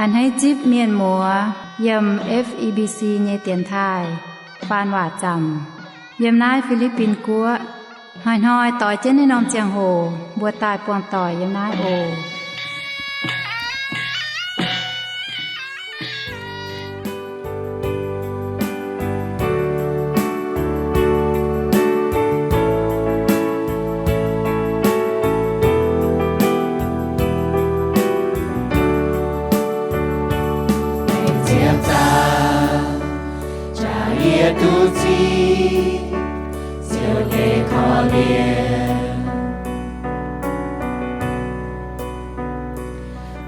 A'hneiv zipv mienh muoz yiem F E B C nyei dienx taaih faan waac zaamc yiem naaiv Fi^li^bin Guoqv. Hnoi-hnoi doix jienv naaiv norm ziangh hoc mbuo daaih buangh doic yiem naaiv oc. Meih ziepc zaangc jaax yie duqv zipv Ziouv nyei korv-lienh.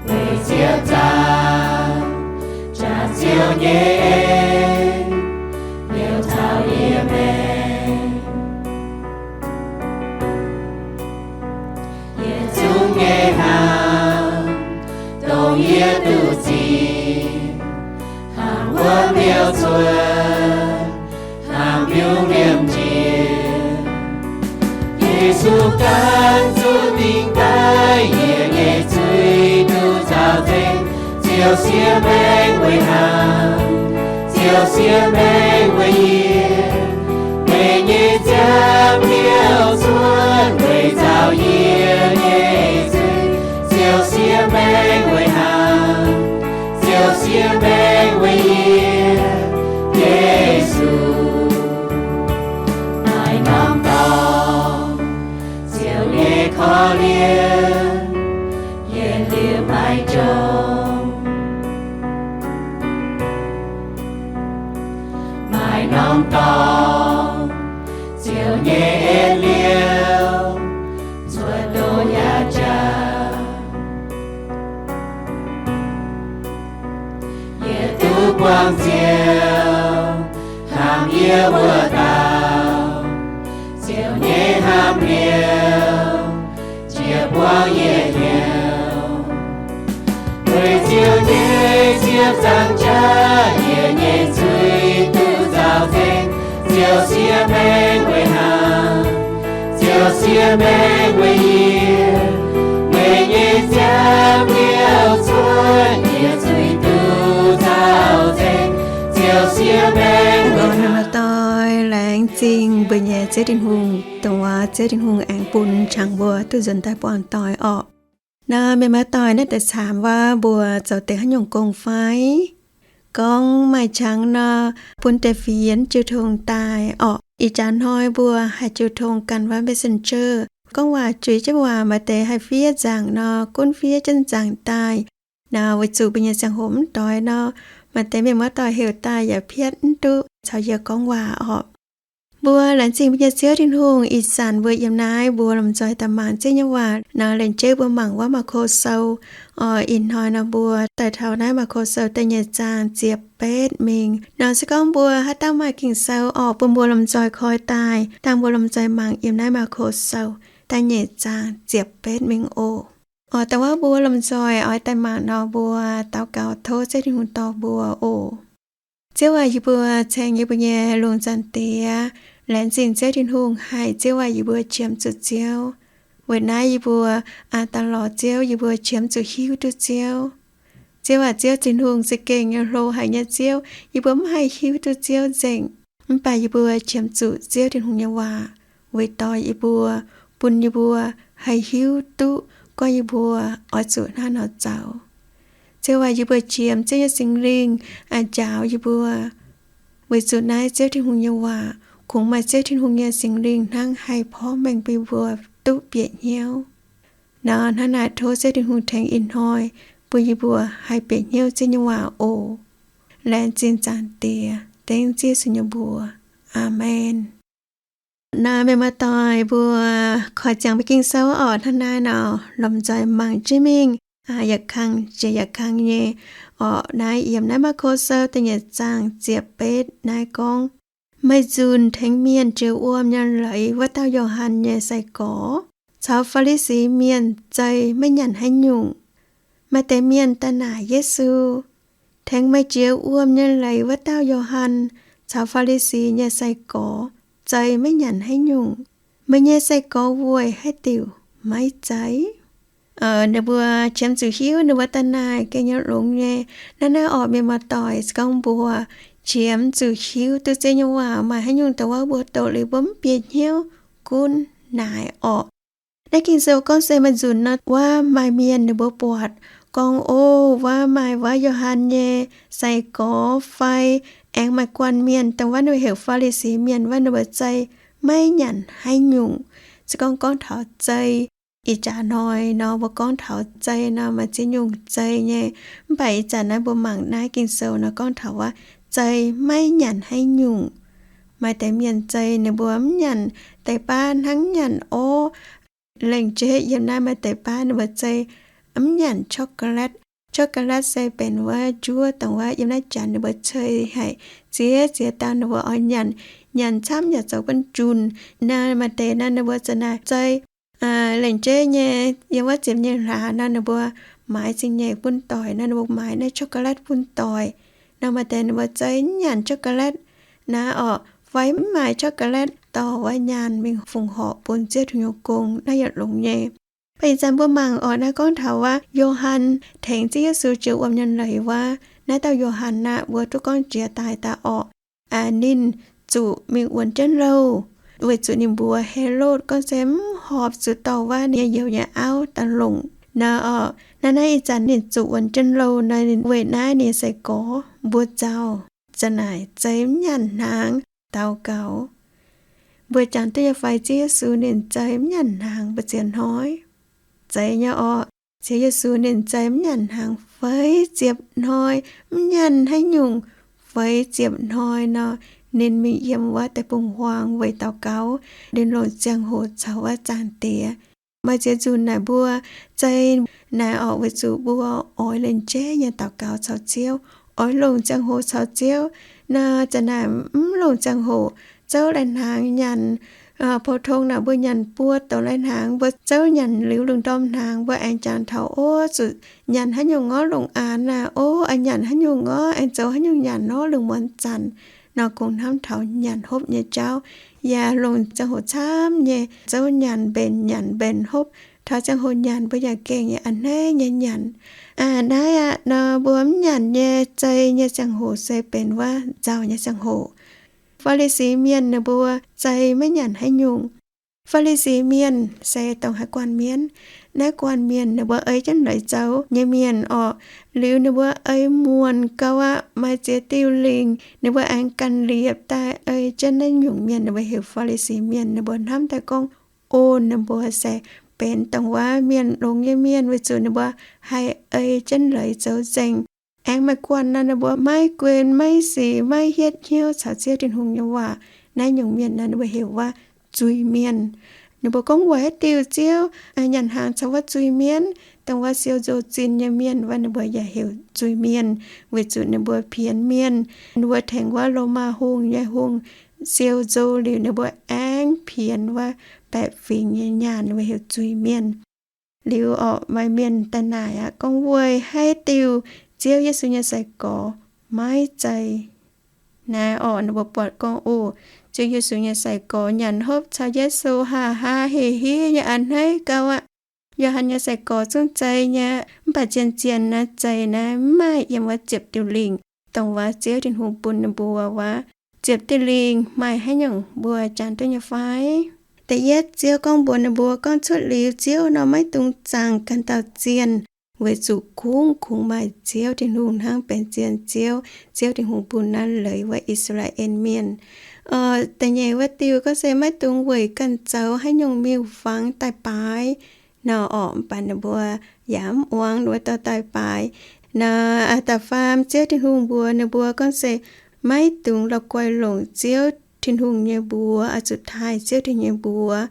Meih ziepc zaangc jaax Ziouv nyei en liouc taux yie maengc. Yietc zungv nyei hnaangx dongh yie duqv zipv, hnangv wuom liouh cuotv, hnangv biuv liemh njiec. Yesu ganh zuqc dingh daaih yie nyei zuiz duqv nzaaux nzengc. Ziouv siev maengh weic hnaangx, Ziouv siev maengh weic yie. Meih nyei nziaamv liouh cuotv weic nzaaux yie nyei zuiz. Ziouv siev maengh weic hnaangx, Ziouv siev maengh weic yie. Yesu, maaih norm dorngx Ziouv nyei korv-lienh yietc liuz maiv jomc. Maaih norm dorngx Ziouv nyei en liouh cuotv doqc yaac jaax. Yie duqv buangh Ziouv hnamv yie wuov dauh, Ziouv nyei hnamv liouh jiex buangv yie hnyouv. Weic Ziouv nyei ziepc zaangc jaax yie nyei zuiz duqv nzaaux nzengc. Ziouv siev maengh weic hnaangx, Ziouv siev maengh weic yie. Meih nyei nziaamv liouh cuotv yie zuiz duqv nzaaux nzengc. Ziouv siev maengh weic hnaangx. Mienh muoz-doic, laengz zingh mbuo nyei Ziouv Tin-Hungh, dongh wuov Ziouv Tin-Hungh aengx bun qangx mbuo duqv nzuonx daaih buangh doic orqc. Nor mienh muoz-doic, naaiv deix caamx wuov mbuo zoux deix haaix nyungc gong fai? Gorngv maaih qangx nor, bun deix fienx jiu tong daaih orqc. Ih jaax hnoi mbuo haih jiu tong ganh wuov Messenger. Gorngv waac zuiz jienv waac maaih deix haih fiev nzaangc nor, gunv fiev jienv nzaangc daaih. Nor weic zuqc mbuo nyei ziangh hoc mv doix nor, maaih deix mienh muoz-doic heuc daaih yaac piatv mv duqv caux yie gorngv waac orqc. Mbuo laengz zingh mbuo nyei Ziouv Tin-Hungh, ih zanc mbuo yiem naaiv mbuo lomh nzoih daaih mangc Ziouv nyei waac nor, laengz jeiv mbuo mangc wuov Maako Sou. Orqc, ih hnoi nor mbuo daaih taux naaiv Maako Sou da'nyeic zaang ziepc betv mingh. Nor se gorngv mbuo haaix dauh maaih Ging-Sou orqc, bun mbuo lomh nzoih koi daaih, dangh mbuo lomh nzoih mangc yiem naaiv Maako Sou da'nyeic zaang ziepc betv mingh oc. Orqc, da'wuov mbuo lomh nzoih oix daaih mangc nor, mbuo daux gaux tov Ziouv Tin-Hungh dorh mbuo oc. Ziouv aac, yie mbuo ceng yie mbuo nyei lungh zaangc Diex. Laengz zingh Ziouv Tin-Hungh haih Ziouv aac, yie mbuo qiemx zuqc Ziouv. Weic naaiv yie mbuo aax daaih lorz Ziouv, yie mbuo qiemx zuqc hiuv duqv Ziouv. Ziouv aac, Ziouv Tin-Hungh za'gengh nyei hlo haic nyei Ziouv. Yie mbuo mv haih hiuv duqv Ziouv nzengc, mv baac yie mbuo qiemx zuqc Ziouv Tin-Hungh nyei waac weic dorh yie mbuo, bun yie mbuo haih hiuv duqv gorngv yie mbuo oix zuqc hnangv haaix nor zoux. Ziouv aac, yie mbuo qiemx Ziouv nyei Singx Lingh aac njaaux yie mbuo. Weic zuqc naaiv Ziouv Tin-Hungh nyei waac kungx maaih Ziouv Tin-Hungh nyei Singx Lingh hnangv haih porv mengh bun yie mbuo duqv bieqc hnyouv. Nor hnangv naaic tov Ziouv Tin-Hungh tengx ih hnoi bun yie mbuo haih bieqc hnyouv Ziouv nyei waac oc. Laengz zingh Zaangc Diex, dengv Ziouv Yesu nyei mbuox. Aamen. Naaiv mienh muoz-doic mbuo koi ziangx mbuo Ging-Sou orqc, hnangv naaiv nor lomh nzoih mangc jienv mingh, yaac kangv jiex yaac kangv nyei orqc. Naaiv yiem naaiv Maako Sou da'nyeic zaang ziepc betv naaiv gorngv, Meih nzunc tengx mienh jiex wuom nyei leiz wuov dauh Yo^han nyei sai-gorx caux Faa^li^si Mienh zei maiv nyanc haaix nyungc. Maaih deix mienh daaih naaic Yesu, Tengx meih jiex wuom nyei leiz wuov dauh Yo^han caux Faa^li^si nyei sai-gorx zei maiv nyanc haaix nyungc. Meih nyei sai-gorx weic haaix diuc maiv zei? ninh mbuo qiemx zuqc hiuv ninh mbuo daaih naaic gengh nyei longx nyei. Naaiv naaiv orqc, mienh muoz-doic, se gorngv mbuo qiemx zuqc hiuv duqv Ziouv nyei waac maaih haaix nyungc dongh wuov mbuo doqc liuz mbuo mv bieqc hnyouv gunv naaic orqc. Naaiv Ging-Sou gorngv se maaih nzunc nor, wuov maaih mienh ninh mbuo buatc gorngv, O, wuov maaih wuov Yo^han nyei sai-gorx fai aengx maaih guanh mienh dongh wuov ninh mbuo heuc Faa^li^si Mienh wuov, ninh mbuo zei maiv nyanc haaix nyungc. Se gorngv gorngv taux zei, ih jaax hnoi nor mbuo gorngv taux zei nor maaih ziex nyungc zei nyei. Mv baac ih zanc naaiv mbuo mangc naaiv Ging-Sou nor gorngv taux wuov zei maiv nyanc haaix nyungc. Maaih deix mienh zei ninh mbuo mv nyanc deix baav hnangv, nyanc orv. Lengc jeiv yiem naaiv maaih deix baav ninh mbuo zei mv nyanc chocolate. Chocolate se benx wuov njuov dongh wuov yiem naaiv janx ninh mbuo cei haic. Ziex ziex dauh ninh mbuo oix nyanc, nyanc camv yaac zoux gunv junh. Naaiv maaih deix naaiv ninh mbuo za'naaic zei lengc jeiv nyei, yiem wuov ziepc nyeic hlaax nor ninh mbuo maaiz zingh nyeic bun doic nor, ninh mbuo maaiz naaiv chocolate bun doic. Nor maaih deix ninh mbuo zei mv nyanc chocolate naaiv orqc, fai mv maaiz chocolate dorh wuov nyaanh mingh fongc horc bun Ziouv Tin-Hungh nyei gong, naaiv yaac longx nyei. Mv baac ih zanc mbuo mangc orqc, naaiv gorngv taux wuov Yo^han tengx Ziouv Yesu jiu wuom nyei leiz wuov. Naaiv dauh Yo^han aqv, mbuo duqv gorngv jiex daaih daaih orqc, ninh zuqc mingh wuonx jienv louh, weic zuqc ninh mbuox Helotv gorngv se mv horpc zuqc dorh wuov ninh nyei youz nyei auv daaih longc nor orqc. Naaiv naaiv ih zanc ninh zuqc wuonx jienv louh nor, ninh weic naaiv ninh nyei sai-gorx mbuo zaux za'naaic zei mv nyanc hnaangx daux gaux. Mbuo jangx duqv nyei fai Ziouv Yesu ninh zei mv nyanc hnaangx mbu'ziex hnoi? Zeiz nyei orqc. Ziouv Yesu ninh zei mv nyanc hnaangx feix ziepc hnoi, mv nyanc haaix nyungc feix ziepc hnoi nor, ninh mingh yiem wuov deic-bung-huaang weic daux gaux, ninh longc ziangh hoc caux wuov Zaangc Diex. Maaih ziex nzunc naaic mbuo zei naaic orqc, weic zuqc mbuo oix lengc jeiv nyei daux gaux caux Ziouv, oix longc ziangh hoc caux Ziouv. Naaiv zanc naaic mv longc ziangh hoc, zouv lai-hnaangx nyanc. Pou-tong naaic mbuo nyanc buo douc lai-hnaangx, mbuo zouv nyanc liuz lungh ndorm hnaangx, mbuo aengx jangx taux, Ov, zuqc nyanc haaix nyungc orv longc aanx aqv. Ov, aengx nyanc haaix nyungc orv, aengx zoux haaix nyungc nyanc orv lungh muonz zanc nor, kungx hnamv taux nyanc hopv nyei jauv. Yaac longc ziangh hoc camv nyei zouv nyanc, mbenc nyanc, mbenc hopv. Taux ziangh hoc nyanc mbuo yaac gengh nyei a'hneiv nyei nyanc. Aa, naaiv aqv nor, mbuo mv nyanc nyei zei nyei ziangh hoc se benx wuov nzauh nyei ziangh hoc. Faa^li^si Mienh ninh mbuo zei maiv nyanc haaix nyungc. Faa^li^si Mienh se dongh haaix guanh mienh? Naaiv guanh mienh ninh mbuo ei jienv leiz zoux nyei mienh orqc. Liuz ninh mbuo ei muonc gau aqv, maaih ziex diuh lingc, ninh mbuo aengx ganh liepc daaih ei jienv naaiv nyungc mienh ninh mbuo heuc Faa^li^si Mienh. Ninh mbuo hnamv daaih gorngv, O, ninh mbuo se benx dongh wuov mienh longx nyei mienh, weic zuqc ninh mbuo haih ei jienv leiz zoux nzengc. Aengx maaih guanh nor, ninh mbuo maiv guen, maiv sic, maiv hietv hnyouv caux Ziouv Tin-Hungh nyei waac. Naaiv nyungc mienh nor, ninh mbuo heuc wuov zuiz-mienh. Ninh mbuo gorngv, Weic haaix diuc Ziouv nyanc hnaangx caux wuov zuiz-mienh? Dongh wuov siou nzou-zinh nyei mienh wuov, ninh mbuo yaac heuc zuiz-mienh, weic zuqc ninh mbuo pienx mienh. Ninh mbuo tengx wuov Lomaa hungh nyei hungh siou nzou liuz, ninh mbuo aengx pienx wuov baeqc fingx nyei nyaanh, ninh mbuo heuc zuiz-mienh. Liuz orqc, maaih mienh daaih naaic aqv, gorngv, Weic haaix diuc Ziouv Yesu nyei sai-gorx maiv zei? Naaiv orqc, ninh mbuo buatc gorngv, O, Ziouv Yesu nyei sai-gorx nyanc hopv caux Yesu, haa haa heh hiv nyei, a'hneiv gau aqv. Yo^han nyei sai-gorx zungv zei nyei, mv baac zien-zien naaiv zei naaiv mv maaih yiem wuov ziepc diuh lingc, dongh wuov Ziouv Tin-Hungh bun ninh mbuo wuov. Ziepc diuh lingc maaih haaix nyungc mbuo jangx duqv nyei fai? Da'yietv, Ziouv gorngv mbuox ninh mbuo gorngv, Cuotv liuz Ziouv nor, maiv dungx zaangc ganh dauh zienh, weic zuqc kungx-kungx maaih Ziouv Tin-Hungh hnangv benx zienh Ziouv. Ziouv Tin-Hungh bun naaiv leiz wuov I^saa^laa^en Mienh. Da'nyeic wuov diuh gorngv se maiv dungx weic ganh zoux haaix nyungc miuc-fangx daaih baaix nor orqc, mv baac ninh mbuo yaac mv muangx, ninh mbuo dorh daaih baaix. Naaiv da'faam Ziouv Tin-Hungh mbuox ninh mbuo gorngv se maiv dungx la'guaih longc Ziouv Tin-Hungh nyei mbuox, oix zuqc taaih Ziouv Tin-Hungh nyei mbuox.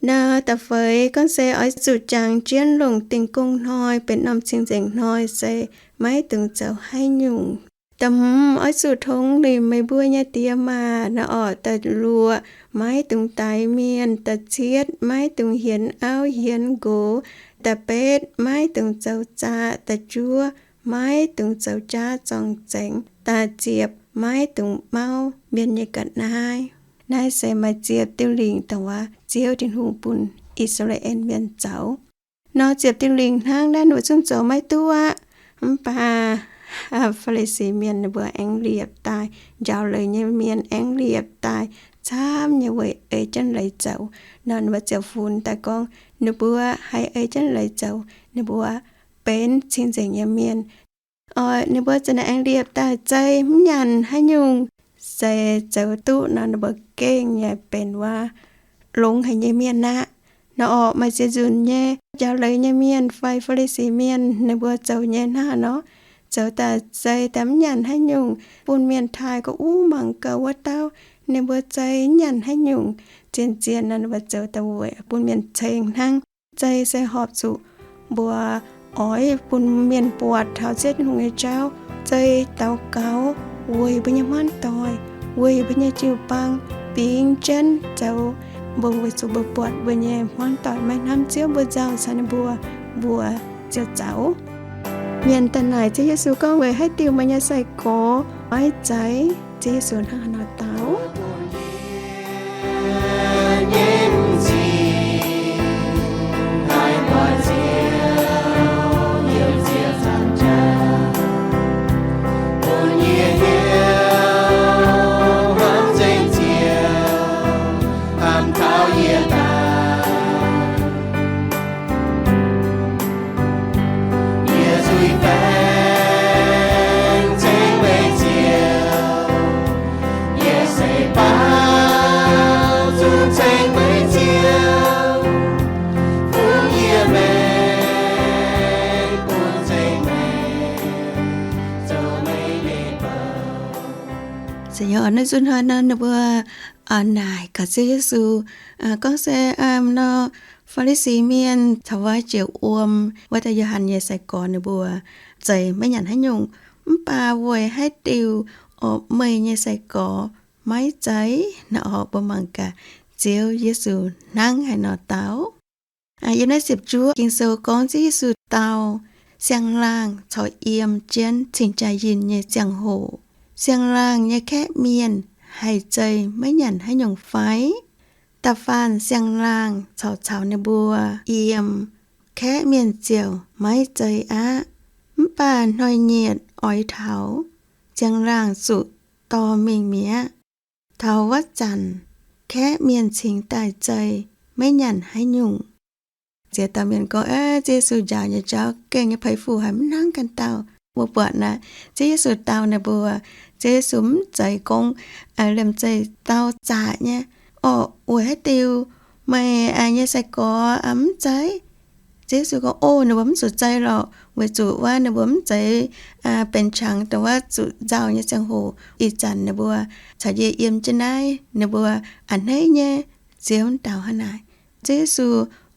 Naaiv da'feix gorngv se oix zuqc jangx jienv longc Dingh Gong Hnoi benx norm cing-nzengc hnoi se maiv dungx zoux haaix nyungc. Da'hmz, oix zuqc tongx nimc meih mbuo nyei diex maac nor orqc. Da'luoqc, maiv dungx daix mienh. Da'cietv, maiv dungx hienx auv hienx nqox. Da'betv, maiv dungx zoux zaqc. Da'juov, maiv dungx zoux jaav zorng-zengx. Da'ziepc, maiv dungx mauv mienh nyei ga'naaiv. Naaiv se maaih ziepc diuh lingc dongh wuov Ziouv Tin-Hungh bun I^saa^laa^en Mienh zoux. nor ziepc diuh lingc hnangv, naaiv ninh mbuo zungv zoux maiv duqv aqv. Mv baac Faa^li^si Mienh ninh mbuo aengx liepc daaih, njaaux leiz nyei mienh aengx liepc daaih, camv nyei weic ei jienv leiz zoux. Nor ninh mbuo ziouc funx daaih gorngv ninh mbuo haih ei jienv leiz zoux, ninh mbuo benx cing-nzengc nyei mienh. Oix ninh mbuo za'naaiv aengx liepc daaih zei mv nyanc haaix nyungc. Se zoux duqv nor, ninh mbuo gengh nyei benx wuov longx haic nyei mienh aqv. Nor orqc, maaih ziex nzunc nyei njaaux leiz nyei mienh fai Faa^li^si Mienh ninh mbuo zoux nyei hnangv nor, zoux daaih zei daaih mv nyanc haaix nyungc, bun mienh taaih gorngv, Uv, mangc gaax wuov dauh, ninh mbuo zei mv nyanc haaix nyungc. Zien-zien nor ninh mbuo zoux daaih weic bun mienh ceng hnangv. Zei se horpc zuqc mbuo oix bun mienh buatc taux Ziouv Tin-Hungh nyei jauv. Zei daux gaux weic mbuo nyei hmuangv doic, weic mbuo nyei jiu-baang, bingx jienv zoux mbong weic zuqc mbuo buatc mbuo nyei hmuangv doic maiv hnamv Ziouv, mbuo nzauh caux ninh mbuo, mbuo ziouc zaux. Mienh daaih naaic Ziouv Yesu gorngv, Weic haaix diuc meih nyei sai-gorx maiv zeiz? Ziouv Yesu hnangv haaix nor dau? Se yiem naaiv nzunc hnoi nor, ninh mbuo naaic gaax Ziouv Yesu gorngv se nor, Faa^li^si Mienh caux wuov jiex wuom wuov dauh Yo^han nyei sai-gorx ninh mbuo zeix maiv nyanc haaix nyungc. Mv baac weic haaix diuc orqc meih nyei sai-gorx maiv zeix? Nor orqc, mbuo mangc gaax Ziouv Yesu hnangv haaix nor dau. Yiem naaiv ziepc juov Ging-Sou gorngv Ziouv Yesu dau siang-laangh caux yiem jienv cing-jaa yinh nyei ziangh hoc, siang-laangh nyei kaeqv mienh haih zei maiv nyanc haaix nyungc fai? Da'faanh siang-laangh caux caux ninh mbuo yiem, kaeqv mienh ziouc maiv zei aqv. Mv baac hnoi-nyieqc oix taux, siang-laangh zuqc dorh mingh mi'aqv. Taux wuov zanc kaeqv mienh cingx daaih zei maiv nyanc haaix nyungc. Ziex dauh mienh gorngv, Ziouv Yesu njaaux nyei jauv gengh nyei peix fuc haic, mv hnangv ganh dauh. Mbuo buatc naaic, Ziouv Yesu dau ninh mbuo, Ziouv Yesu mv zeiz gorngv liemh zeih dau zaqc nyei, Orqc, weic haaix diuc meih nyei sai-gorx mv zeiz? Ziouv Yesu gorngv, O, ninh mbuo mv zuqc zei lorqc, weic zuqc wuov ninh mbuo mv zeiz benx qangx dongh wuov zuqc nzauh nyei ziangh hoc. Ih zanc ninh mbuo caux yie yiem jienv naaiv, ninh mbuo a'hneiv nyei. Ziouv dau hnangv naaic. Ziouv Yesu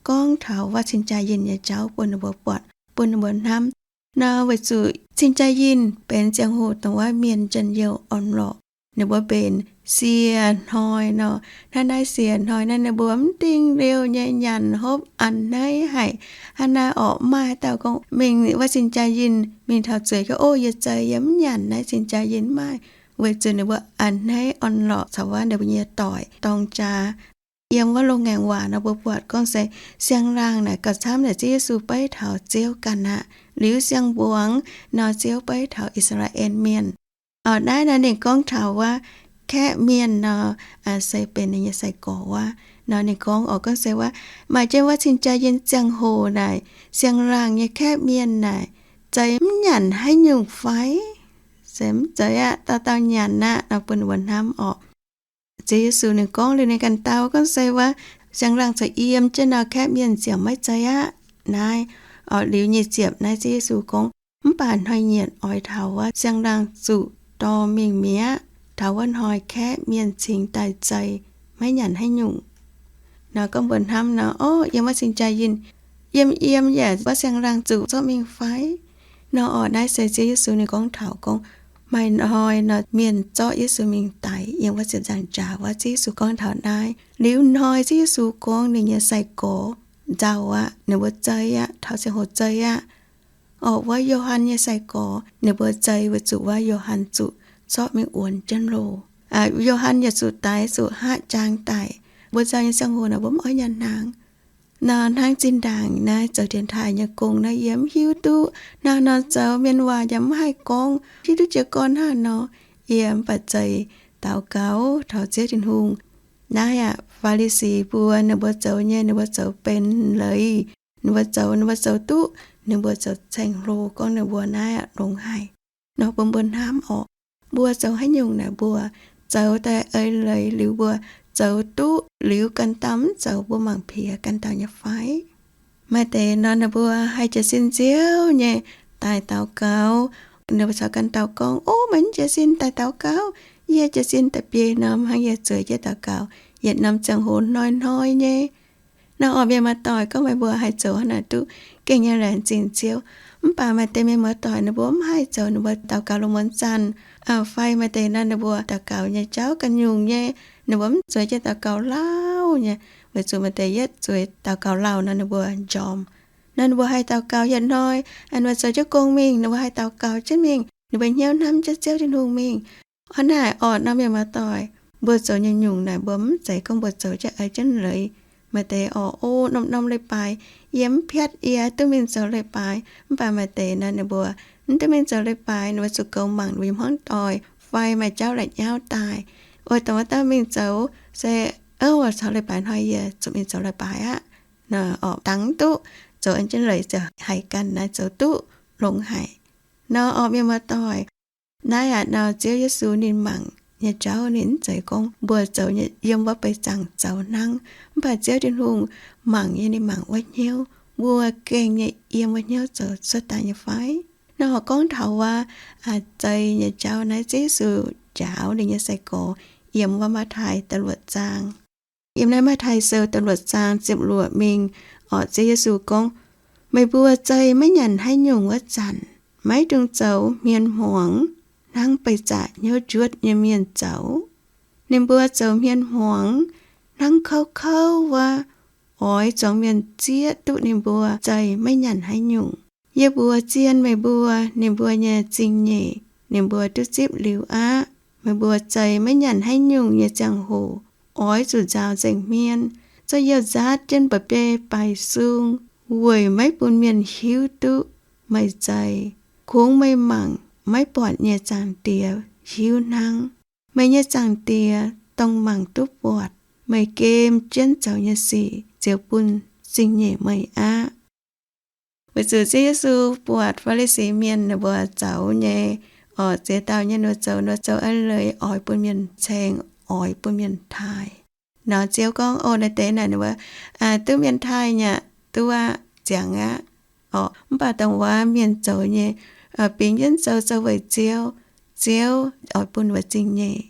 gorngv taux wuov cing-jaa yinh nyei jauv bun ninh mbuo buatc, bun ninh mbuo hnamv nor, weic zuqc cing-jaa yinh benx ziangh hoc dongh wuov mienh njien-youh orn-lorqc. Ninh mbuo mbenc sie hnoi nor. Hnangv naaiv sie hnoi naaiv ninh mbuo mv dingh liouh nyei nyanc hopv a'hneiv haic. Hnangv naaiv orqc, maaih haaix dauh gorngv mingh wuov cing-jaa yinh mingh taux zueiz gorngv, O, yie zei, yie mv nyanc naaiv cing-jaa yinh, mv maaih. Weic zuqc ninh mbuo a'hneiv orn-lorqc caux wuov ninh mbuo nyei doic dorng jaa. Yiem wuov loz-ngaengc waac nor mbuo buatc gorngv se siang-laangh naaic gauh camv naaic Ziouv Yesu beiv taux Ziouv ganh aqv. Liuz siang-mbuangz nor Ziouv beiv taux I^saa^laa^en Mienh. Orqc, naaiv nor ninh gorngv taux wuov kaeqv mienh nor se benx ninh nyei sai-gorx wuov. Nor ninh gorngv orqc, gorngv se wuov maaih jienv wuov cing-jaa yinh ziangh hoc naaic, siang-laangh nyei kaeqv mienh naaic zei mv nyanc haaix nyungc fai? Se mv zeiz aqv, dauh dauh nyanc aqv nor bun ninh mbuo hnamv orqc. Ziouv Yesu ninh gorngv liuz ninh ganh dau gorngv se wuov siang-laangh caux yiem jienv nor kaeqv mienh ziouc maiv zei aqv. Naaiv orqc, liuz nyic ziepc naaiv Ziouv Yesu gorngv, Mv baac hnoi-nyieqc oix taux wuov siang-laangh zuqc dorh mingh mi'aqv. Taux wuov hnoi kaeqv mienh cingx daaih zei maiv nyanc haaix nyungc. Nor gorngv mbuo hnamv nor, Orqc, yiem wuov cing-jaa yinh yiem yiem yaac wuov siang-laangh zuqc zorqv mingh fai? Nor orqc, naaiv se Ziouv Yesu ninh gorngv taux gorngv maaih hnoi nor mienh zorqv Yesu mingh daix yiem wuov ziepc nzaangc jaax wuov. Ziouv Yesu gorngv taux naaiv. Liuz hnoi Ziouv Yesu gorngv ninh nyei sai-gorx nzauh aqv, ninh mbuo zei aqv, taux ziangh hoc zei aqv. Orqc, wuov Yo^han nyei sai-gorx ninh mbuo zei weic zuqc wuov Yo^han zuqc zorqv mingh wuonx jienv loh. Yo^han yaac zuqc daix, zuqc hngaqv jaang daic. Mbuo nzauh nyei ziangh hoc naaic mbuo mv oix nyanc hnaangx. Nor hnangv zinh ndaangc naaiv zoux dienx taaih nyei gong naaiv yie mv hiuv duqv. Hnangv nor zoux mienh waac yaac mv haih gorngv, hiuv duqv jiez gorn hnangv nor, yie mv baac zeiz daux gaux taux Ziouv Tin-Hungh. Naaiv aqv, Faa^li^si mbuo ninh mbuo zoux nyei, ninh mbuo zoux benx leiz, ninh mbuo zoux, ninh mbuo zoux duqv, ninh mbuo zoux ceng-hlo gorngv ninh mbuo naaiv aqv longx haic. Nor bun mbuo hnamv orqc, mbuo zoux haaix nyungc naaic mbuo zoux daaih eix leiz liuz mbuo zoux duqv liuz ganh dauh mv zoux mbuo mangc piex ganh dauh nyei fai? Maaih deix nor ninh mbuo haih jiez sin nziouv nyei daaih daux gaux. Ninh mbuo caux ganh dauh gorngv, Ov, meih mv jiez sin daaih daux gaux? Yie jiez sin daaih biei norm hnangv yie zueiz jienv daux gaux yietc norm ziangh hoc hnoi-hnoi nyei. Nor orqc, mienh muoz-doic, gorngv meih mbuo haih zoux hnangv naaic duqv gengh nyei laengz zingh Ziouv. Mv baac maaih deix mienh muoz-doic ninh mbuo mv haih zoux, ninh mbuo daux gaux lungh muonz zanc, fai maaih deix nor ninh mbuo daux gaux nyei jauv ganh nyungc nyei, ninh mbuo mv zueiz jienv daux gaux lauh nyei, weic zuqc maaih deix yietv zueiz daux gaux lauh nor ninh mbuo njormh. Nor ninh mbuo haih daux gaux yietc hnoi, ninh mbuo zoux jienv gong mingh, ninh mbuo haih daux gaux jienv mingh, ninh mbuo hnyouv hnamv jienv Ziouv Tin-Hungh mingh. Hnangv naaic orqc, nor mienh muoz-doic, mbuo zoux nyei nyungc naaic mbuo mv zeiz gorngv mbuo zoux jienv eix jienv leiz. Maaih deix orqc, ov, norm-norm leiz-baaix yie mv piatv, yie duqv mingh zoux leiz-baaix. Mv baac maaih deix nor ninh mbuo mv duqv mingh zoux leiz-baaix, ninh mbuo zuqc goux mangc ninh mbuo nyei hmuangv doic fai maaih jauv la'nyauv daaih, oix dongh wuov dauh mingh zoux, se, ov, caux leiz-baaix hnoi yie zuqc mingh zoux leiz-baaix aqv. Nor orqc, dangx duqv, zoux eix jienv leiz ziouc haiz ganh naaiv zoux duqv longx haic. Nor orqc, mienh muoz-doic, naaiv aqv, nor Ziouv Yesu ninh mangc nyei jauv ninh mv zeiz gorngv mbuo zoux nyei yiem wuov beiv zaangc zoux hnangv. Mv baac Ziouv Tin-Hungh mangc nyei ninh mangc wuov hnyouv, mbuo gengh nyei yiem wuov hnyouv zoux cuotv daaih nyei fai? Nor horc gorngv taux wuov, aa, zei nyei jauv naaiv Ziouv Yesu njaaux ninh nyei sai-gorx yiem wuov Matv^tai da'luoqc zaang. Yiem naaiv Matv^tai Sou da'luoqc zaang ziepc luoqc mingh, orqc, Ziouv Yesu gorngv, Meih mbuo zei maiv nyanc haaix nyungc wuov zanc, maiv dungx zoux hmien hmuangx hnangv beih zaqc hnyouv njuotv nyei mienh zoux. Ninh mbuo zoux hmien hmuangx hnangv kouv kouv wuov, oix zuangx mienh zieqv duqv ninh mbuo zei maiv nyanc haaix nyungc. Yie mbuox zien meih mbuo, ninh mbuo nyei zingh nyeic ninh mbuo duqv zipv liuz aqv. Meih mbuo zei maiv nyanc haaix nyungc nyei ziangh hoc, oix zuqc nzaaux nzengc hmien, zorqv youh nzaatv jienv mba'biei baaix sung, weic maiv bun mienh hiuv duqv meih zei. Kungx meih mangc maiv buatc nyei Zaangc Diex hiuv hnangv. Meih nyei Zaangc Diex dongh mangc duqv buatc meih gem jienv zoux nyei sic ziouc bun zingh nyeic meih aqv. Weic zuqc Ziouv Yesu buatc Faa^li^si mienh ninh mbuo zoux nyei, orqc, ziex dauh nyei ninh mbuo zoux, ninh mbuo zoux eix leiz oix bun mienh ceng, oix bun mienh taaih. Nor Ziouv gorngv, O, naaiv deix naaic ninh mbuo duqv mienh taaih nyei aqv, duqv aqv, ziangx aqv. Orqc, mv baac dongh wuov mienh zoux nyei, bingx jienv zoux, zoux weic Ziouv, Ziouv oix bun ninh mbuo zingh nyeic.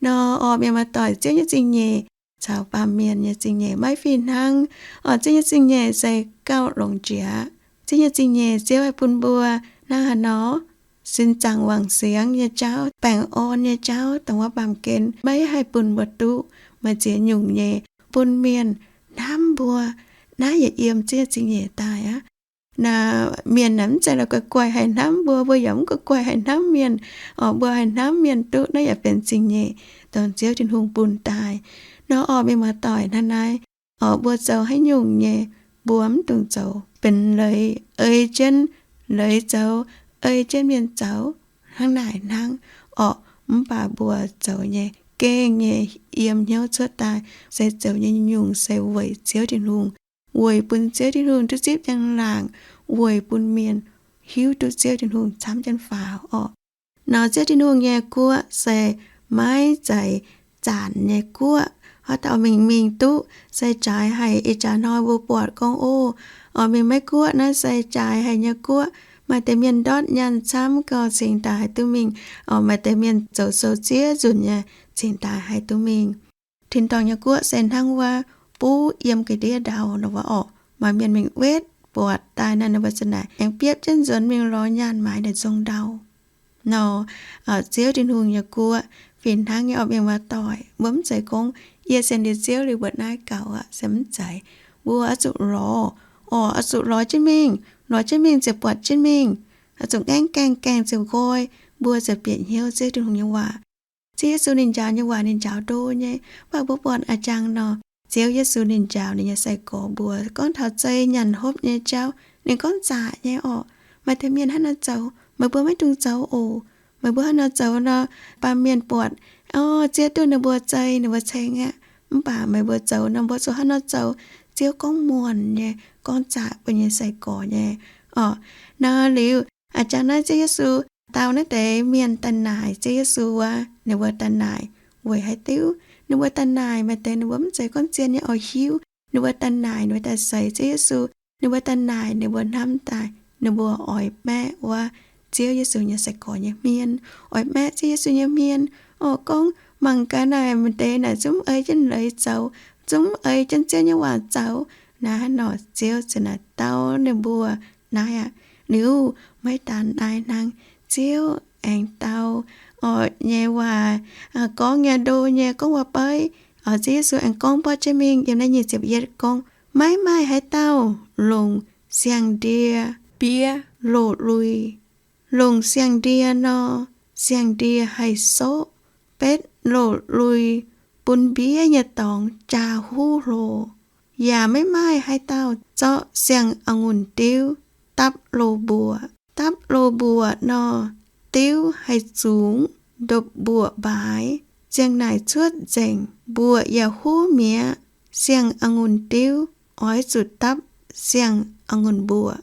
Nor orqc, mienh muoz-doic, Ziouv nyei zingh nyeic caux baamh mienh nyei zingh nyeic maiv fih hnangv. Orqc, Ziouv nyei zingh nyeic se gauh longx jiex. Ziouv nyei zingh nyeic Ziouv haih bun mbuo hnangv haaix nor, sin zaangc wangc siangx nyei jauv, baengh orn nyei jauv, dongh wuov baamh gen maiv haih bun mbuo duqv. Maaih ziex nyungc nyei bun mienh hnamv mbuo. Naaiv yaac yiem Ziouv nyei zingh nyeic daaih aqv. Naaiv mienh naaic mv zeiz la'guaih guaih haih hnamv mbuo, mbuo yaac mv guaih guaih haih hnamv mienh. Orqc, mbuo haih hnamv mienh duqv, naaiv yaac benx zingh nyeic dongh Ziouv Tin-Hungh bun daaih. Nor orqc, mienh muoz-doic, hnangv naaiv, orqc, mbuo zoux haaix nyungc nyei, mbuo mv dungx zoux benx leiz, ei jienv leiz zoux, ei jienv mienh zoux, hnangv naaic hnangv. Orqc, mv baac mbuo zoux nyei gengh nyei yiem hnyouv cuotv daaih se zoux nyei nyungc-nyungc se weic Ziouv Tin-Hungh, weic bun Ziouv Tin-Hungh duqv zipv njang-laangc, weic bun mienh hiuv duqv Ziouv Tin-Hungh camv jienv faaux orqc. Nor Ziouv Tin-Hungh nyei guoqv se maiv zeiz zanc nyei guoqv. Haaix dauh mingh mingh duqv se jaaix haic. Ih jaax hnoi mbuo buatc gorngv, o, orqc, mingh maiv guoqv naaiv se jaaix haic nyei guoqv. Maaih deix mienh ndortv nyaanh camv gauh cingx daaih haih duqv mingh. Orqc, maaih deix mienh zoux sou ziex nzunc nyei cingx daaih haih duqv mingh. Tin-dorngh nyei guoqv se hnangv wuov buv yiem ga'ndiev ndau nor wuov orqc. Maaih mienh mingh wetv buatc daaih nor, ninh mbuo za'naaic aengx biopv jienv nzuonx mingh lorz nyaanh maaiz ninh zong ndau. Nor, Ziouv Tin-Hungh nyei guoqv fih hnangv nyei orqc, mienh muoz-doic. Mbuo mv zeiz gorngv yie sienx liuz Ziouv liuz mbuo naaiv gaux aqv, se mv zeiz. Mbuo oix zuqc lorz, orqc, oix zuqc lorz jienv mingh. Lorz jienv mingh ziouc buatc jienv mingh. Oix zuqc ngaengv gaengh gaengh ziouc nqoi, mbuo ziouc bieqc hnyouv Ziouv Tin-Hungh nyei waac. Ziouv Yesu ninh njaaux nyei waac ninh njaaux ndo nyei, mv baac mbuo buatc a'jang nor, Ziouv Yesu ninh njaaux ninh nyei sai-gorx mbuo gorngv taux zei nyanc hopv nyei jauv, ninh gorngv zaqc nyei orqc. Maaih deix mienh hnangv naaiv zoux, meih mbuo maiv dungx zoux oc. Meih mbuo hnangv naaiv zoux nor, baamh mienh buatc, o, Ziouv duqv ninh mbuo zei, ninh mbuo ceng aqv. Mv baac meih mbuo zoux nor, mbuo zuqc hnangv naaiv zoux. Ziouv gorngv muonc nyei, gorngv zaqc mbuo nyei sai-gorx nyei orqc. Nor liuz, a'jangv naaiv Ziouv Yesu dau naaiv deix mienh daaih naaic Ziouv Yesu wuov, ninh mbuo daaih naaic weic haaix diuc? Ninh mbuo daaih naaic maaih deix ninh mbuo mv zeiz gorngv zien nyei oix hiuv. Ninh mbuo daaih naaic, ninh mbuo daaih seix Ziouv Yesu. Ninh mbuo daaih naaic, ninh mbuo hnamv daaih ninh mbuo oix maeqv wuov Ziouv Yesu nyei sai-gorx nyei hmien, oix maeqv Ziouv Yesu nyei hmien. Orqc, gorngv mangc gaax naaic maaih deix naaic zungv ei jienv leiz zoux, zungv ei jienv Ziouv nyei waac zoux. Naaiv nor Ziouv ziouc naaic dau ninh mbuo naaiv aqv. Liuz maiv daan naaiv hnangv, Ziouv aengx dau orqc nyei waac, gorngv nyei ndo nyei gorngv waac-beiv, orqc, Ziouv Yesu aengx gorngv borqv jienv mingh yiem naaiv nyic ziepc yietv gorngv, maiv maaih haaix dauh longc siang-ndie mbiev loz-lui. Longc siang-ndie nor, siang-ndie haih soqv, betv loz-lui bun mbiev nyei dorngx jaa huv hlo. Yaac maiv maaih haaix dauh zorqv siang-a'ngunc diuv dapv loz-mbuoqc. Dapv loz-mbuoqc nor, diuv haih zungx, ndopv-mbuoqc mbaaix, ziang naaic cuotv nzengc, mbuoqc yaac huv mi'aqv. Siang-a'ngunc diuv oix zuqc dapv siang-a'ngunc mbuoqc.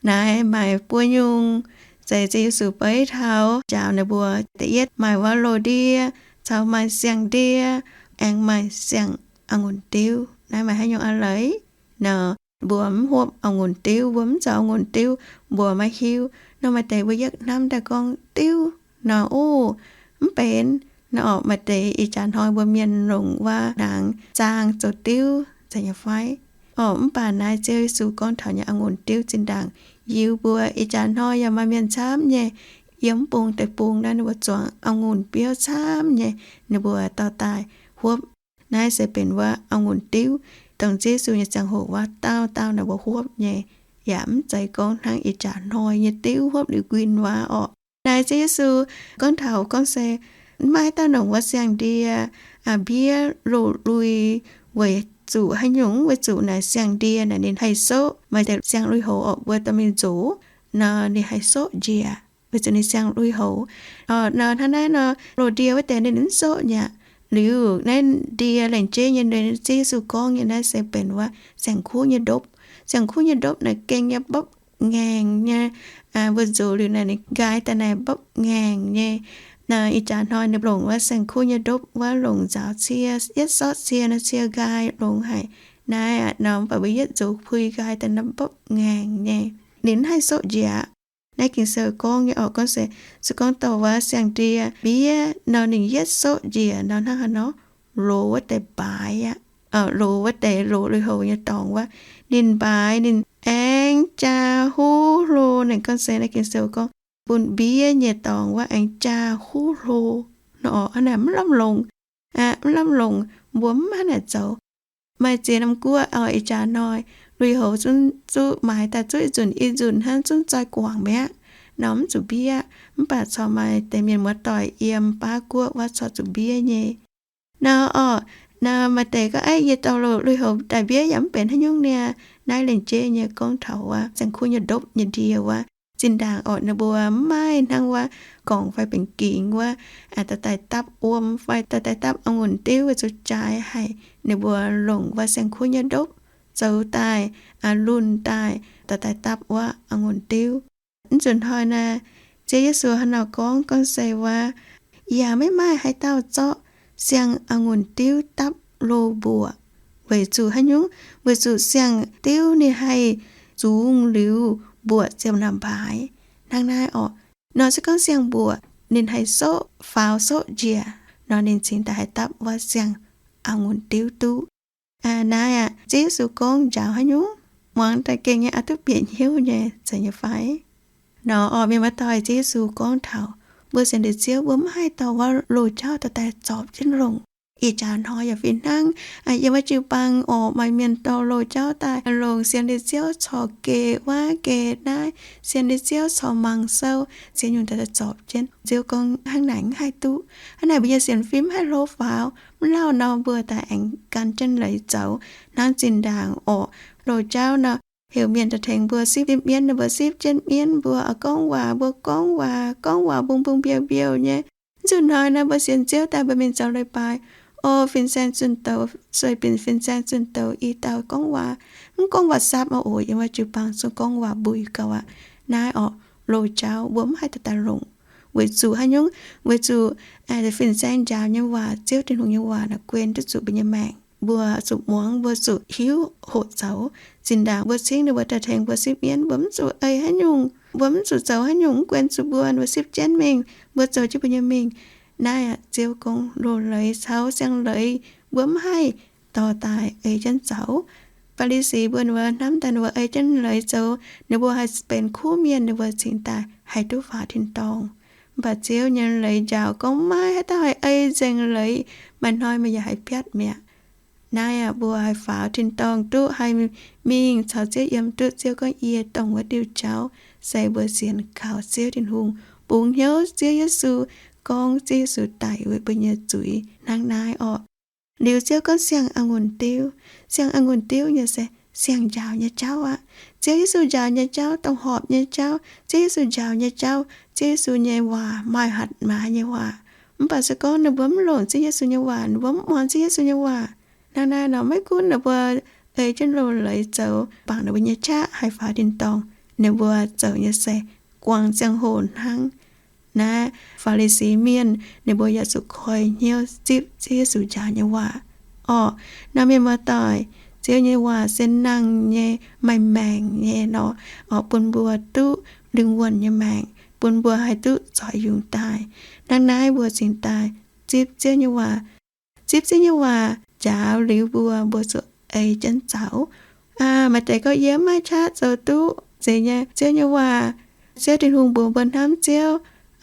Naaiv maaih buo nyungc zeiz Ziouv Yesu beiv taux njaaux ninh mbuo. Da'yietv maaih wuov loz-ndie, caux maaih siang-ndie, aengx maaih siang-a'ngunc diuv. Naaiv maaih haaix nyungc a'leiz? Nor, mbuo mv hopv a'ngunc diuv, mbuo mv zoux a'ngunc diuv, mbuo maiv hiuv. Nor maaih deix mbuo yietv hnamv daaih gorngv diuv nor, o, mv benx. Nor orqc, maaih deix ih jaax hnoi mbuo mienh longc wuov hnaangx zaang zoux diuv zeiz nyei fai? Orqc, mv baac naaiv Ziouv Yesu gorngv taux nyei a'ngunc diuv zinh ndaangc yiuh mbuo ih jaax hnoi yaac maaih mienh camv nyei, yiem mv bung deic-bung naaiv ninh mbuo zuangx a'ngunc biouv camv nyei, ninh mbuo dorh daaih huopv. Naaiv se benx wuov a'ngunc diuv, dongh Ziouv Yesu nyei ziangh hoc wuov dauh dauh naaic mbuo huopv nyei, yaac mv zeiz gorngv hnangv ih jaax hnoi nyei diuv huopv liuz nquin waac orqc. Naaiv Ziouv Yesu gorngv taux gorngv se maiv maaih haaix dauh longc wuov siang-ndie mbiev loz-lui, weic zuqc haaix nyungc? Weic zuqc naaic siang-ndie naaic ninh haih soqv, maaih deix siang-lui-houx orqc, mbuo dorh mingh nzox nor ninh haih soqv njiec, weic zuqc ninh siang-lui-houx. Nor hnangv naaiv nor, loz-ndie wuov deix ninh mv soqv mi'aqv. Liuz naaiv ndie laengz jeiv nyei, Ziouv Yesu gorngv nyei naaiv se benx wuov saeng-kuv nyei ndopv. Saeng-kuv nyei ndopv naaic gengh nyei mbopv ngaengc nyei. Mbuo nzox liuz naaic ninh nqaai daaih naaic mbopv ngaengc nyei. Ih jaax hnoi ninh longc wuov saeng-kuv nyei ndopv wuov longc nzaaux cie, yietv sortv cie nor cie nqaai longx haic. Naaiv aqv nor, mv baac mbuo yietv nzox pui nqaai daaih naaiv mbopv ngaengc nyei, ninh mv haih soqv njiec. Naaiv Ging-Sou gorngv nyei orqc, gorngv se, se gorngv dorh wuov siang-ndie mbiev nor ninh yietv soqv njiec nor hnangv haaix nor? Loz wuov deix mbaaix aqv. Loz wuov deix, loz lui-houx nyei dorngx wuov, ninh mbaaix ninh aengx jaa huv hlo. Ninh gorngv se naaiv Ging-Sou gorngv bun mbiev nyei dorngx wuov aengx jaa huv hlo. Nor orqc, hnangv naaic mv lamh longc, mv lamh longc, mbuo mv hnangv naaic zoux. Maaih ziex norm guoqv orqc, ih jaax hnoi lui-houx zungv zuqc maaiz daaih zuqc ih nzunc ih nzunc hnangv, zungv zoih guangc mi'aqv. Nor mv zuqc mbiev. Mv baac corc maaih deix mienh muoz-doic yiem baav guoqv wuov corc zuqc mbiev nyei. Nor orqc, nor maaih deix gorngv, aav, yie dorh loz lui-houx daaih mbiev yaac mv benx haaix nyungc niaa. Naaiv laengz jeiv nyei gorngv taux wuov saeng-kuv nyei ndopv nyei ndie wuov. Zinh ndaangc orqc, ninh mbuo mv maaih hnangv wuov gorngc fai benx gingx wuov, dorh daaih dapv wuom fai dorh daaih dapv a'ngunc diuv weic zuqc jaaix haic. Ninh mbuo longc wuov saeng-kuv nyei ndopv zoux daaih, lunh daaih, dorh daaih dapv wuov a'ngunc diuv. Mv nzunc hnoi naaiv, Ziouv Yesu hnangv nor gorngv, gorngv se wuov, yaac maiv maaih haaix dauh zorqv siang a'ngunc diuv dapv lo mbuoqc. Weic zuqc haaix nyungc? Weic zuqc siang diuv ninh haih zungx liuz mbuoqc ziouc naaic mbaaix. Hnangv naaiv orqc, nor se gorngv siang mbuoqc ninh haih soqv faaux soqv njiec nor, ninh cingx daaih haih dapv wuov siang a'ngunc diuv duqv. Naaiv aqv, Ziouv Yesu gorngv njaaux haaix nyungc? Muangx daaih gengh nyei aqc duqv bieqc hnyouv nyei, zeiz nyei fai? Nor orqc, mienh muoz-doic, Ziouv Yesu gorngv taux mbuo sienx deix Ziouv, mbuo mv haih dorh wuov loz-jauv dorh daaih zorpc jienv longc. ih jaax hnoi yaac fih hnangv. Yiem wuov jiu-baang oc, maaih mienh dorh loz-jauv daaih longc sienx liuz Ziouv corc geh wuov geh naaiv, sienx liuz Ziouv corc mangc sou, ziex nyungc daaih zorpc jienv. Ziouv gorngv hnangv naaic mv haih duqv. Hnangv naaic mbuo nyei sienx fim mv haih hlo faaux. Mv lauh nor mbuo daaih aengx gan jienv leiz zoux hnangv zinh ndaangc oc. Loz-jauv nor, heuc mienh daaih tengx mbuo sipv mienv, ninh mbuo sipv jienv mienv, mbuo oix gorngv waac, mbuo gorngv waac, gorngv waac mbung mbung mbiouh mbiouh nyei. Zuqc hnoi nor mbuo sienx Ziouv daaih mbuo mingh zoux leiz-baaix, o, fin-saeng zunh douz, sueih binc fin-saeng zunh douz i dauh gorngv waac, mv gorngv waac sapv aqv oc. Yiem wuov jiu-baang zungv gorngv waac mbuih gauh aqv. Naaiv oc, loz-jauv mbuo mv haih daaih daaih longc. Weic zuqc haaix nyungc? Weic zuqc fin-saeng njaaux nyei waac, Ziouv Tin-Hungh nyei waac naaic guen duqv zuqc mbuo nyei maengc. Mbuo zuqc muangx, mbuo zuqc hiuv hoqc zoux. Zinh ndaangc mbuo cingv ninh mbuo daaih tengx mbuo sipv mienv, mbuo mv zuqc ei haaix nyungc, mbuo mv zuqc zoux haaix nyungc, mv guen zuqc mbuo, ninh mbuo sipv jienv mingh, mbuo zoux jienv mbuo nyei mingh. Naaiv aqv, Ziouv gorngv loz-leiz caux siang-leiz mbuo mv haih dorh daaih ei jienv zoux. Faa^li^si mbuo ninh mbuo hnamv daaih ninh mbuo ei jienv leiz zoux, ninh mbuo haih benx kuv mienh, ninh mbuo cingx daaih haih duqv faaux tin-dorngh. Mv baac Ziouv nyei leiz njaaux gorngv maiv haih daaih haih ei nzengc leiz, maaih hnoi meih yaac haih piatv mi'aqv. Naaiv aqv, mbuo haih faaux tin-dorngh duqv haih mingh caux Ziouv yiem duqv. Ziouv gorngv, yie dongh wuov diuh jauv se mbuo sienx kaux Ziouv Tin-Hungh, bungx hnyouv Ziouv Yesu, gorngv Ziouv Yesu daic weic mbuo nyei zuiz hnangv naaiv orqc. Liuz Ziouv gorngv siang-a'ngunc diuv. Siang-a'ngunc diuv nyei se siang-njaaux nyei jauv aqv. Ziouv Yesu njaaux nyei jauv, dongh horpc nyei jauv, Ziouv Yesu njaaux nyei jauv, Ziouv Yesu nyei waac maaih hatc maaz nyei waac. Mv baac se gorngv ninh mbuo mv longc Ziouv Yesu nyei waac, ninh mbuo mv muangx Ziouv Yesu nyei waac, hnangv naaiv nor maiv gunv ninh mbuo ei jienv loz-leiz zoux, bangc ninh mbuo nyei qaqv haih faaux tin-dorngh, ninh mbuo zoux nyei se guangc ziangh hoc hnangv. Naaiv Faa^li^si mienh ninh mbuo yaac zuqc koi hnyouv zipv Ziouv Yesu njaaux nyei waac. Orqc, nor mienh muoz-doic, Ziouv nyei waac se nangh nyei, maaih maengc nyei nor, orqc, bun mbuo duqv lingh wuonh nyei maengc, bun mbuo haih duqv zoix yungz daaih. Hnangv naaiv mbuo cingx daaih zipv Ziouv nyei waac. Zipv Ziouv nyei waac njaaux liuz mbuo, mbuo zuqc ei jienv zoux. Maaih deix gorngv, yie mv maaih qaqv zoux duqv. Zeiz nyei, Ziouv nyei waac, Ziouv Tin-Hungh mbuox mbuo hnamv Ziouv,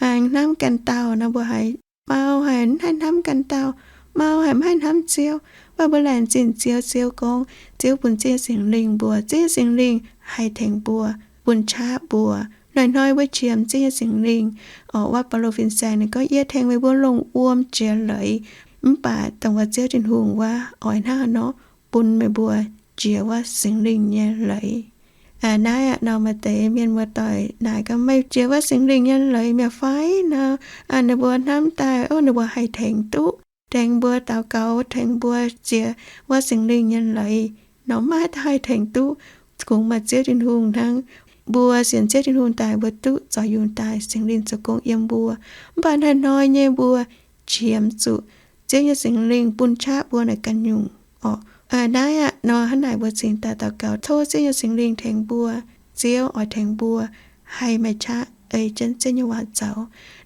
aengx hnamv ganh dauh nor, mbuo haiz mau haic mv haih hnamv ganh dauh, mau haic mv haih hnamv Ziouv. Mv baac mbuo laengz zingh Ziouv, Ziouv gorngv Ziouv bun Ziouv nyei Singx Lingh mbuo, Ziouv nyei Singx Lingh haih tengx mbuo, bun qaqv mbuo. Hnoi-hnoi mbuo qiemx Ziouv nyei Singx Lingh. Orqc, wuov Baulo fin-saeng ninh gorngv, yie tengx meih mbuo longc wuom jiex leiz. Mv baac dongh wuov Ziouv Tin-Hungh wuov oix hnangv haaix nor bun meih mbuo jiex wuov Singx Lingh nyei leiz. Naaiv aqv nor maaih deix mienh muoz-doic naaic gorngv, meih jiex wuov Singx Lingh nyei leiz mi'aqv fai nor? Ninh mbuo hnamv daaih, o, ninh mbuo haih tengx duqv, tengx mbuo daux gaux, tengx mbuo jiex wuov Singx Lingh nyei leiz nor, maiv haih tengx duqv. Kungx maaih Ziouv Tin-Hungh hnangv. Mbuo sienx Ziouv Tin-Hungh daaih, mbuo duqv zoux yungz daaih, Singx Lingh zoux gong yiem mbuo. Mv baac hnoi-hnoi nyei mbuo qiemx zuqc Ziouv nyei Singx Lingh bun qaqv mbuo naaic ganh nyungc orqc. Naaiv aqv nor hnangv naaic mbuo cingx daaih daux gaux tov Ziouv nyei Singx Lingh tengx mbuo. Ziouv oix tengx mbuo haih maaih qaqv ei jienv Ziouv nyei waac zoux.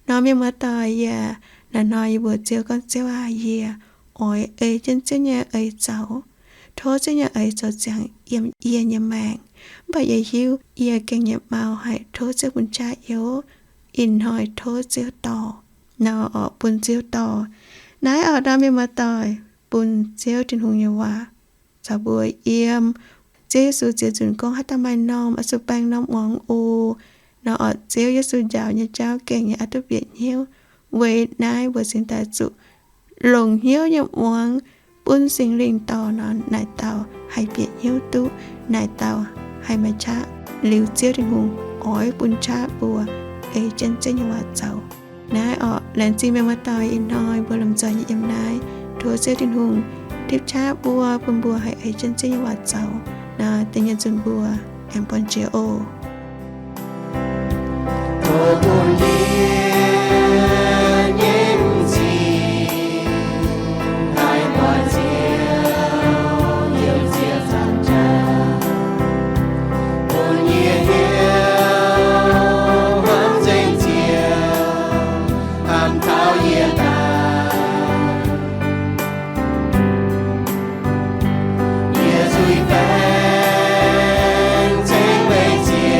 Nor mienh muoz-doic, yie naaiv hnoi yie mbuox Ziouv gorngv, Ziouv aac, yie oix ei jienv Ziouv nyei eix zoux. Tov Ziouv nyei eix zoux ziangx yiem yie nyei maengc. Mv baac yie hiuv yie gengh nyei mau haic, tov Ziouv bun qaqv yie. Ih hnoi tov Ziouv dorh. Nor orqc, bun Ziouv dorh. Naaiv orqc, nor mienh muoz-doic, bun Ziouv Tin-Hungh nyei waac caux mbuo yiem. Ziouv Yesu ziex nzunc gorngv, haaix dauh maaih m'normh oix zuqc baeng norm muangx oc. Nor orqc, Ziouv Yesu njaaux nyei jauv gengh nyei oix duqv bieqc hnyouv. Weic naaiv mbuo cingx daaih zuqc longc hnyouv nyei muangx, bun Singx Lingh dorh nor, naaic dauh haih bieqc hnyouv duqv, naaic dauh haih maaih qaqv liuz Ziouv Tin-Hungh oix bun qaqv mbuo ei jienv Ziouv nyei waac zoux. Naaiv orqc, laengz zingh mienh muoz-doic ih hnoi mbuo lomh nzoih nyei yiem naaiv. Tov Ziouv Tin-Hungh tipv qaqv mbuo, bun mbuo haih ei jienv Ziouv nyei waac zoux. Naaiv deix nyei nzunc mbuo aengx buangh jiex oc. Tov bun yie nyei m'zing haih buatc Ziouv yiem ziepc nzaangc jaax, bun yie hiuv hnamv nzengc Ziouv, an taux yie daaih. Yie zuiz baengc ceng meih Ziouv.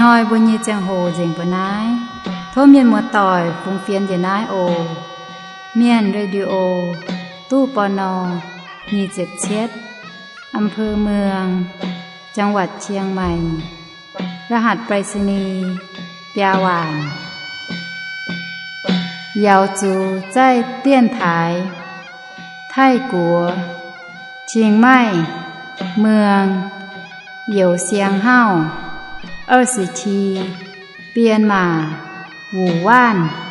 Hnoi mbuo nyei ziangh hoc nzengc mbuo naaiv. Tov mienh muoz-doic fungx fienx njiec naaiv oc. Mienh Radio, ตู้ ปณ. nyic ziepc cietv, อำเภอเมือง จังหวัดเชียงใหม่ รหัสไปรษณีย์ biaa waanc. Yaux zuqc zaih dienv taaix Taiv-Guoqv, Cing Maih Mueng, Youz Siang Hauv, 二十七, Bienh Maac, Wuc Waanv.